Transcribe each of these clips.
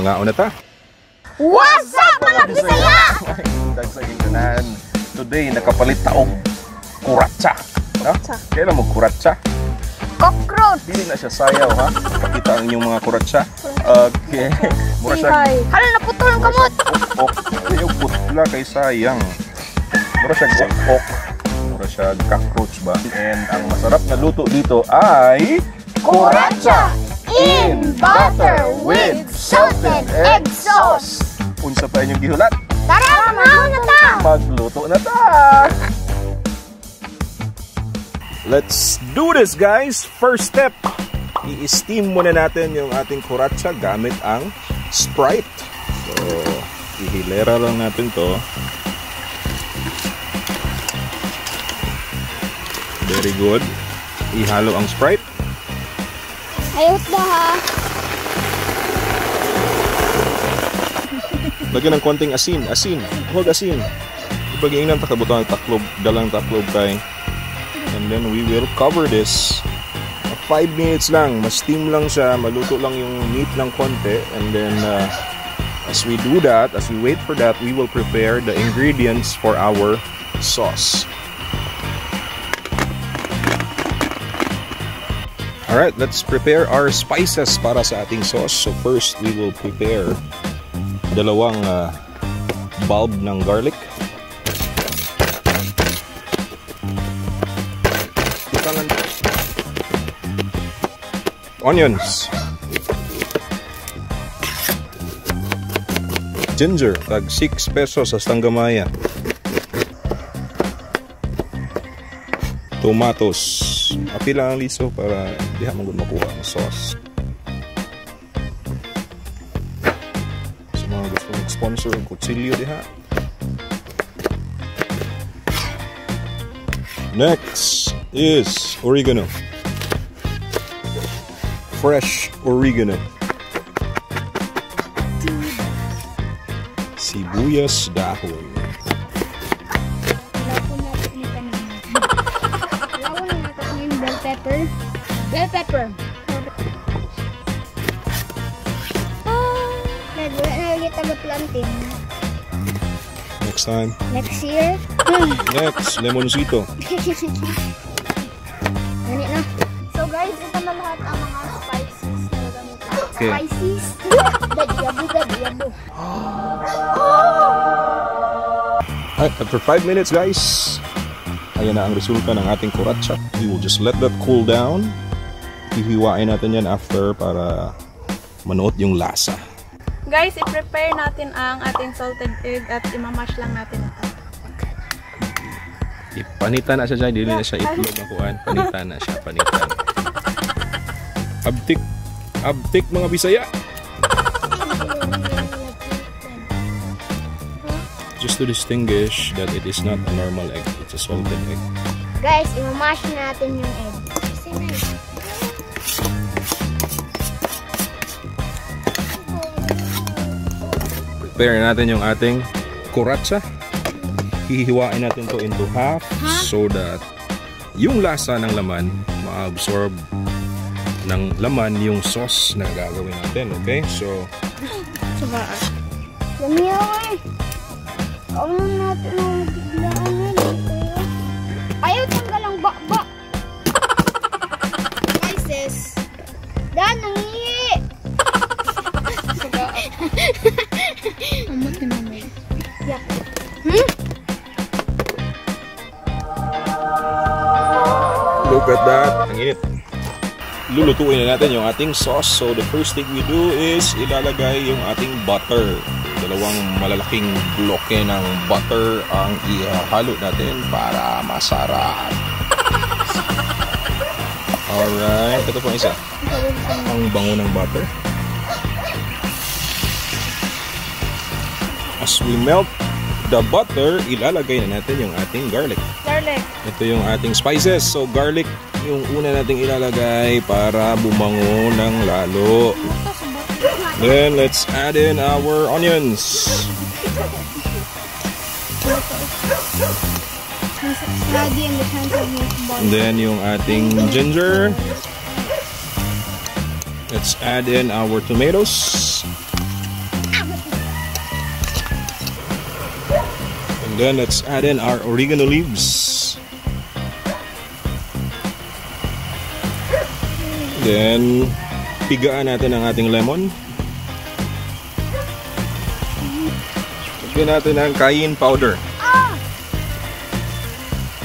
Mangaon na ta. What's up, mga Bisaya? Dag sa tanan. Today nakapalit ta og kuratsa. No? Kailan mo kuratsa? Cockroach. Dili na siya sayaw ha. Pakita ang inyong mga kuratsa. Okay. Mura siya. Hala, naputol ang kamot. Ok. Ayaw putla kay sayang. Mura siya ok. Mura siya cockroach ba? And ang masarap na luto dito ay Kuratsa in butter with salted egg sauce. Unsa pa inyong gihulat? Tara, mangaon na ta. Magluto na ta! Let's do this, guys! First step, i-steam muna natin yung ating kuratsa gamit ang Sprite. So, ihilera lang natin to. Very good. Ihalo ang Sprite. Ayot ba ha? Lagyan ng konting asin. Asin. Huwag asin. Ibagiing ng takabutang taklob. Dalang taklob kay. And then we will cover this. 5 minutes lang. Ma-steam lang siya. Maluto lang yung meat ng konti. And then as we do that, as we wait for that, we will prepare the ingredients for our sauce. Alright, let's prepare our spices para sa ating sauce. So first, we will prepare dalawang bulb ng garlic. Onions. Ginger, tag 6 pesos sa Tanggamaya. Tomatoes. Apila ang liso para diha man gud makuha ang sauce. Sa mga gusto mag-sponsor og kutsilyo diha. Next is oregano. Fresh oregano. Sibuyas dahon. Bell pepper. Bell pepper. Planting. Next time. Next year. Next, lemoncito. Ganit na. So guys, ito na lahat ang mga spices na gagamitin. Okay. Spices. Dadyabu, dadyabu. Alright, after 5 minutes, guys, ayan na ang resulta ng ating kuratsa. We will just let that cool down. Hihiwain natin yan after para manuot yung lasa. Guys, i-prepare natin ang ating salted egg at imamash lang natin ito. Okay. Ipanitan na siya dyan. Dili na siya itlog ang kuan. Panitan na siya. Panitan. Abtik. Abtik mga Bisaya. Just to distinguish that it is not a normal egg. It's a salted egg. Guys, imamash natin yung egg. Prepare natin yung ating kuratsa. Hihiwain natin to into half so that yung lasa ng laman ma-absorb ng laman yung sauce na gagawin natin. Okay? So, ayaw tanggal ang bakba. Spices. Dan, nangihi. Yeah. Hmm? Look at that. Ang init. Lulutuin na natin yung ating sauce. So the first thing we do is ilalagay yung ating butter. Dalawang malalaking bloke ng butter ang ihalo natin para masarap. Alright. Ito po ang isa. Ang bango ng butter. As we melt the butter, ilalagay na natin yung ating garlic. Garlic. Ito yung ating spices. So garlic yung una nating ilalagay para bumango ng lalo. Then let's add in our onions. And then yung ating ginger. Let's add in our tomatoes. And then let's add in our oregano leaves. Then, pigaan natin ang ating lemon. Lagyan natin ang cayenne powder.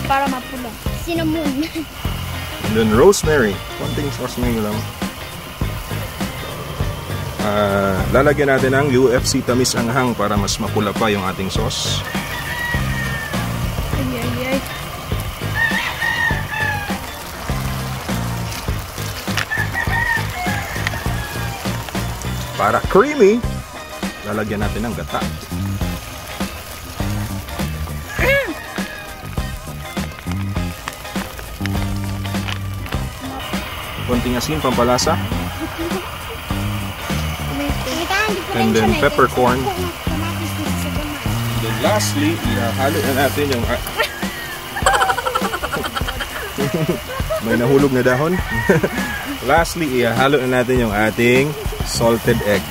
Para mapula. Cinnamon. And then rosemary. Konting rosemary lang. Lalagyan natin ang UFC Tamis Anghang para mas mapula pa yung ating sauce. Ay, ay, ay. Para creamy, lalagyan natin ng gata. Konting asin, pampalasa. And then peppercorn. And then lastly, ihalo na natin yung may nahulog na dahon. Lastly, ihalo na natin yung ating salted egg.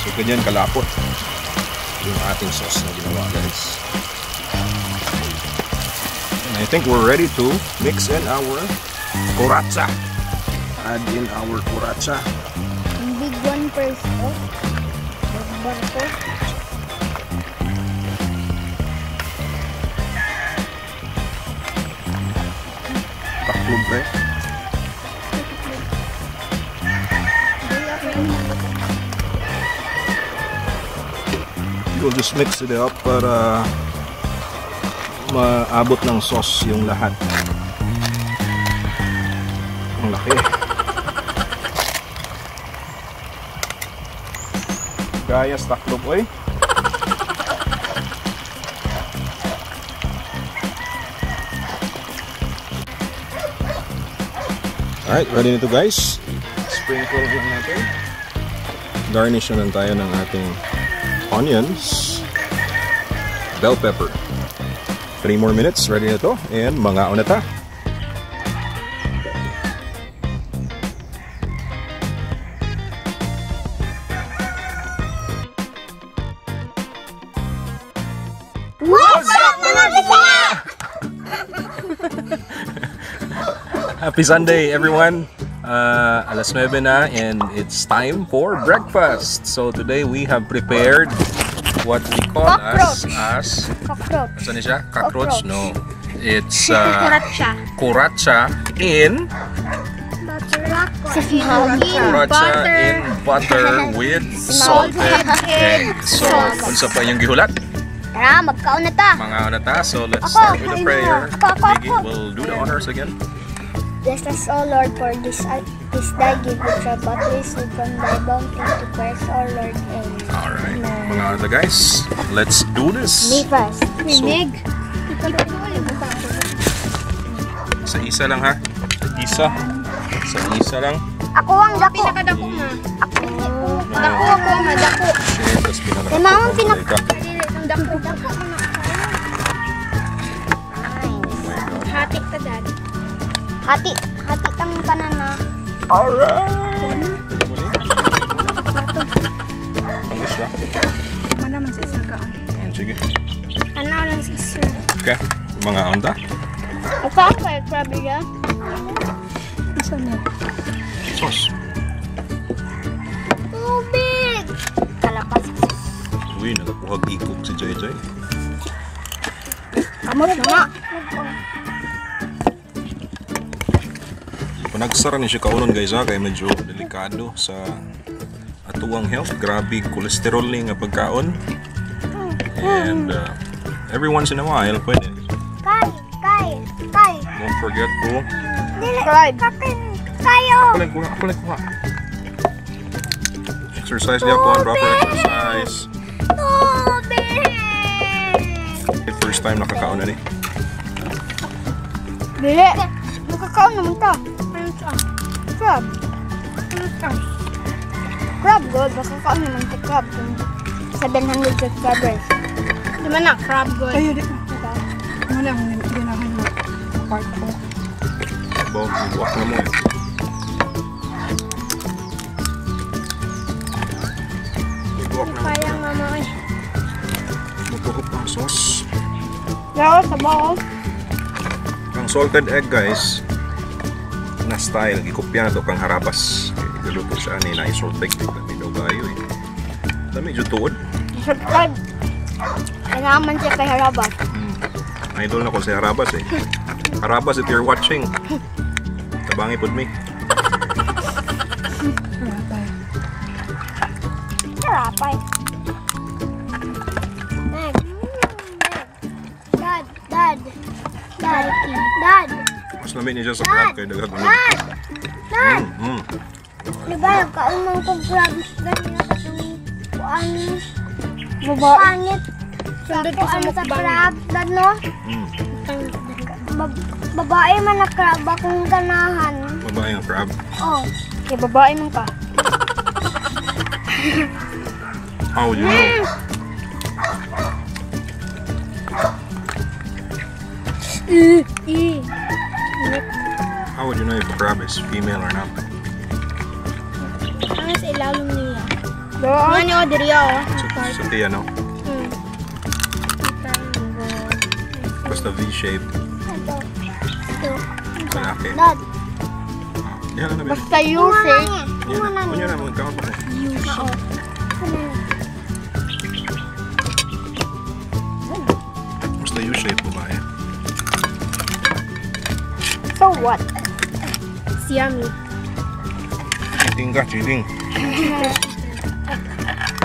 So ganyan kalapot yung ating sauce na ginawa, guys. And I think we're ready to mix in our kuratsa. Add in our kuratsa. Ang big one first, oh. Barko. Taklob eh. We'll just mix it up para maabot ng sauce yung lahat. Ang laki. Gayas taklob, oy. Alright, ready na to, guys. Sprinkle lang natin. Garnish na lang tayo ng ating onions, bell pepper. 3 more minutes, ready na to. And mangaon na ta. What's up, mga Bisaya? Happy Sunday, everyone. Alas 9 na and it's time for breakfast. So today we have prepared what we call as Cockroach. Saan siya? Cockroach? Cockroach. No. It's Kuratsa. Kuratsa in kuratsa Butter. in butter with salted egg. So, unsa pa yung gihulat? Tara, magkaon na ta. Mga ano ta. So, let's Ako, start with a kain prayer. na. Ako, ako, Miggy ako. will do the honors again. Bless us, O Lord, for this thy gift which are but received from thy bounty to Christ our Lord. Amen. Alright. Mga ano ta, guys. Let's do this. Me first. So, Mig. sa isa lang ha. Sa isa. Sa isa lang. Ako ang dako. Pinakadako ma. Ako. Dako ako ma, dako. Okay, tapos pinaka- Eh, mama, pinaka- Ang dako. Dako. Oh my God. Hati ta, Dad. Hati, hati tang tanan na. Alright! Ang isda. Mana man sa isa ka. Sige. Ano lang si sir. Okay. Mga onda. Okay, kay grabe ya. Isa na. Sauce. Tubig. Kalapas. Uy, nakakuhag ikog si Jai Jai. Amo na. Panagsara ni siya kaunon, guys, ha, kay medyo delikado sa atuang health. Grabe cholesterol ni nga pagkaon. And every once in a while, pwede. Kay, kay, kay. Don't forget to Subscribe. Kayo. Ako lang kuha, ako lang kuha. Exercise niya po, proper exercise. Tubig. First time nakakaon na ni. Dili. Nakakaon naman ta. Crab. Crab good. Nakakaon naman ta crab. 700 subscribers. Di man na crab good. Ay, di. Muna ang ginahan mo. Part ko. Bo, buwak na mo eh. Sauce. Gawa sa bao. Ang salted egg, guys, na style, gikopya na to kang Harabas. Giluto siya ni na salted egg. Lami daw kayo eh. Lami jud tuod. Subscribe. Kailangan siya kay Harabas. Idol na ko si Harabas eh. Harabas, if you're watching, tabangi pud mi. Sarapay. Meg. Dad, dad. Dad, dad. Mas lami niya siya sa crab kay daghang ulo. Dad! Dad! Di ba nagkaon man ko crab ganyan sa itong kuan Babae. pangit sa Sundod ka sa kuan sa mukbang. crab, dad, no? Babae man na crab akong ganahan. Babae ang crab. Oh. Kay babae man ka. How would you know? I. How would you know if a crab is female or not? Ano sa ilalim niya? Babae. Ano niyo diri oh. Sa tiyan, no? Basta V-shape. Ito. Ito. Lalaki. Dad. Diyan na, baby. Basta U-shape. Yan na. Unya na, magkaon pa ko. U-shape. Basta U-shape, babae. So what? It's yummy. Cheating ka, cheating.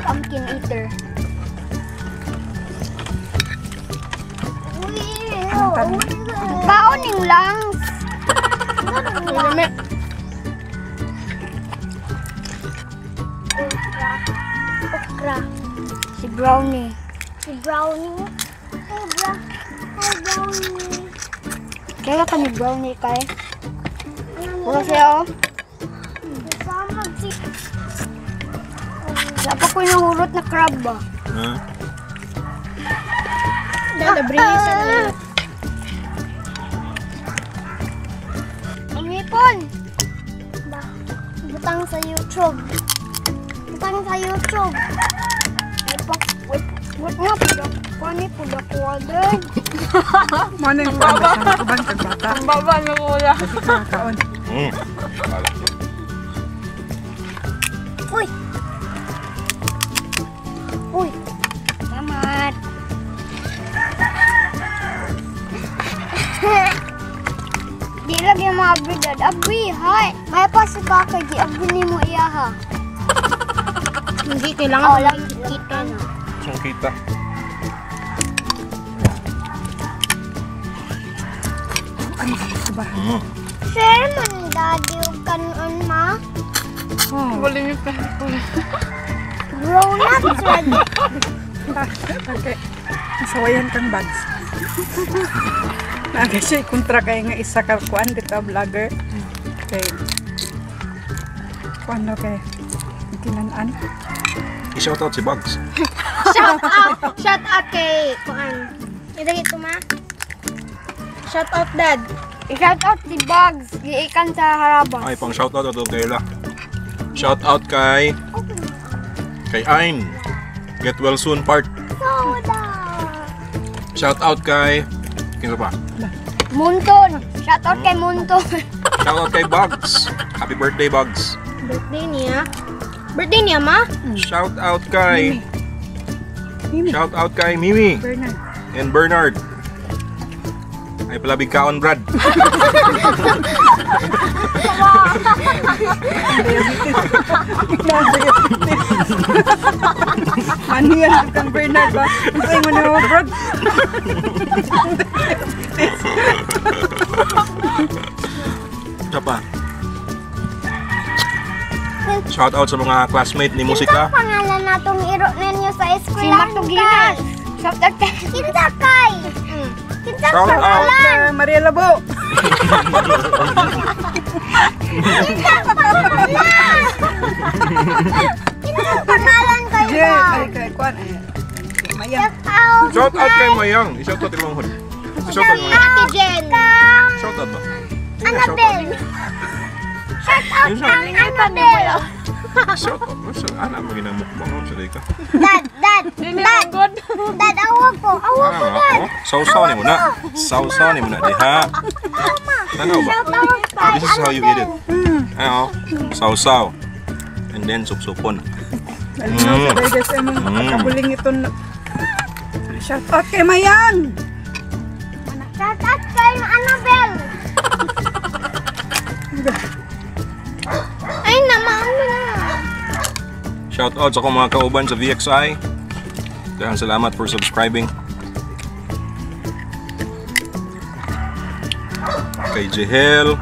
Pumpkin eater. Kaoning lang. Lami. Okra. Si Brownie. Si Brownie? Hey, Brownie. Kaya ka ni Brownie kay? Wala siya oh. Wala pa ko nahurot na crab ba? Ha? Dada, bring sa nila. Ang ipon! Ba, butang sa YouTube. Butang sa YouTube. Ipak, wait, wait nga, pudak, kuani, pudak water. Mo na yung baba sa uban kag bata. Ang baba na kuya. Kaon. Uy! Uy! Salamat! Di lagi mga abri, dad. Abri, hi! May pa si Kaka, di abri ni mo iya, ha? Hindi, kailangan Oh, lang kita. Saan kita? Ano sa ba? Share man, daddy, ug kanon, ma. Oh. Wala yung plato. Grown up, ready. Okay. Nasawayan kang bags. Naga siya kontra kay nga isa ka kuan dito vlogger. Kay kuan no kay kinan-an. I-shoutout si Bugs. Shout out! Shout out kay kuan. Ito ito, ma. Shout out, Dad. I-shout out si Bugs. Giikan sa Harabas. Ay, pang shoutout ito kay La. Shoutout kay Ain. Get well soon part. Soda! Shoutout kay kinsa pa? Munton. Shout out kay Munton. Shoutout kay Bugs. Happy birthday, Bugs. Birthday niya. Birthday niya, ma? Shoutout kay Mimi. Shoutout kay Mimi Bernard. and Bernard. Ay palabig kaon, Brad. Ano yan kang Bernard ba? Ay mo na bro. Isa pa. Shoutout sa mga classmate ni Musika. Kinsa pangalan natong iro ninyo sa Si eskwelahan Matuginan. Shout out kay Kinsa kay? Kinsa Shout out. pangalan? Maria Labo. Kinsa pangalan? Kinsa pangalan kay Jay, ba? ay kay kuan ay. Maya. Shout out. Shout out kay Mayang. I-shoutout imong hod. I-shoutout mo. Ate Jen. Shoutout ba? Annabel. Shout out Ayun siya. kang Annabel. Shout out. Ana mo ginamukbang mo sa ka. Dad, dad, Dili good. Dad, awag ko. Awag ko, Ah, Dad. oh. Sausaw ni mo na. Sausaw ni mo na diha. Tanaw ba? Tawag pa. This is how you eat it. Ano? Sausaw. And then supsupon. Nalinaw sa guys, among pagkabuling ito. Shout out kay Mayang! Shout out kay Annabelle. Ay, namaan na. Shout out sa akong mga kauban sa VXI. Daghang salamat for subscribing. Kay Jehel,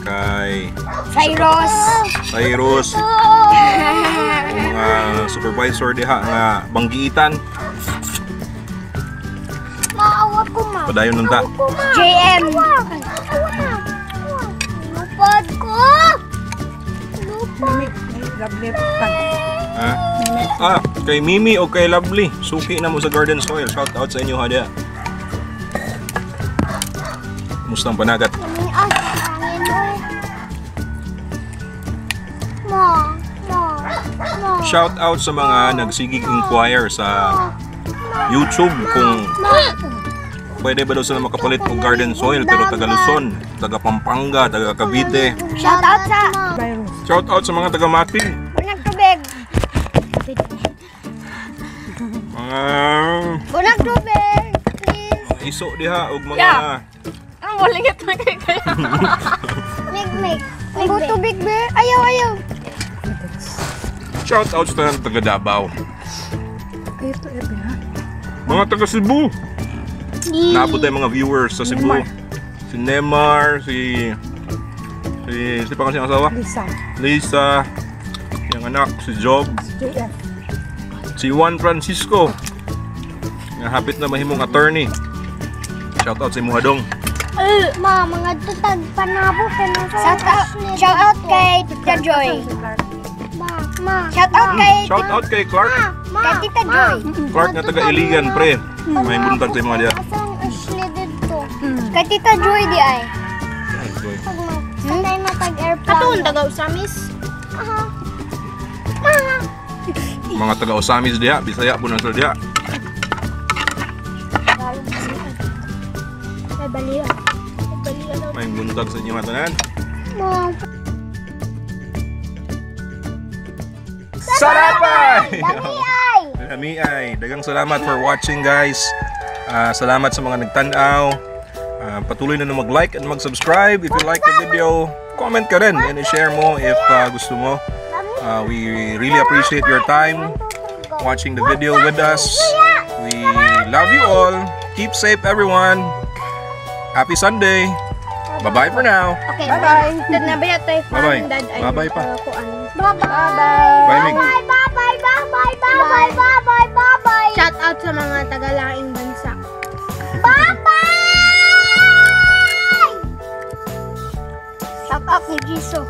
kay Cyrus. Cyrus, ang mga supervisor diha nga banggiitan. Maawa ko, ma. Padayon nun ta. Ko, ma. JM. Awag. Awag. Lupad ko. Lupad. Lovely pa. Ha? Ah, kay Mimi o kay Lovely. Suki na mo sa garden soil. Shout out sa inyo ha diha. Kumusta ang panagat? Kami as hangin mo. Ma, ma, ma. Shout out sa mga nagsigig inquire sa YouTube kung pwede ba daw sila makapalit og garden soil pero taga Luzon, taga Pampanga, taga Cavite. Shout out sa Virus. Shout out sa mga taga Mati. Bunag tubig. Mga Bunag tubig. Please. mga iso diha og mga Yeah. Ang bulingit na kay kaya. Mig, mig. Bunag tubig be. Ayaw, ayaw. Shout out sa tanan taga Davao. Ay, ito, ito ha. Mga taga Cebu. Naabot tayo mga viewers sa Cebu. Si Nemar, si si si pa kasi ang asawa? Lisa. Lisa, yung anak, si Job, JF. si Juan Francisco. Nga hapit na mahimong attorney. Shout out sa imuha dong. Ma, mga tutag panabo Shout out kay Tita Joy. Ma, ma. Shout out kay Shout out kay Clark. Ma, kay Tita Joy. Clark nga taga Iligan pre. May buntag sa imuha diha. Asan Ashley dito? Kay Tita Joy di ay. Pag ma, sa tayo matag airplane. Katong taga Usamis. Aha. Ma. Mga taga Osamis diha, Bisaya po na sila diha. Ay, baliw. Ay, baliw. May buntag sa inyo mga tanan. Ma. Sarapay! Dami ay. Dami ay. Dagang salamat for watching, guys. Ah, salamat sa mga nagtan-aw. Ah, patuloy na mag-like and mag-subscribe if you like the video. Comment ka rin and i-share mo if gusto mo. Ah, we really appreciate your time watching the video with us. We love you all. Keep safe, everyone. Happy Sunday. Bye-bye for now. Okay. Bye-bye. Dad na ba tayo Bye-bye. Dad ay Bye-bye pa. kuan. Bye-bye. Bye, Mig. Bye-bye, bye-bye, bye-bye, bye-bye, bye-bye, bye-bye. Shout out sa mga taga-laing bansa. Bye-bye! Shout out ni Jisoo.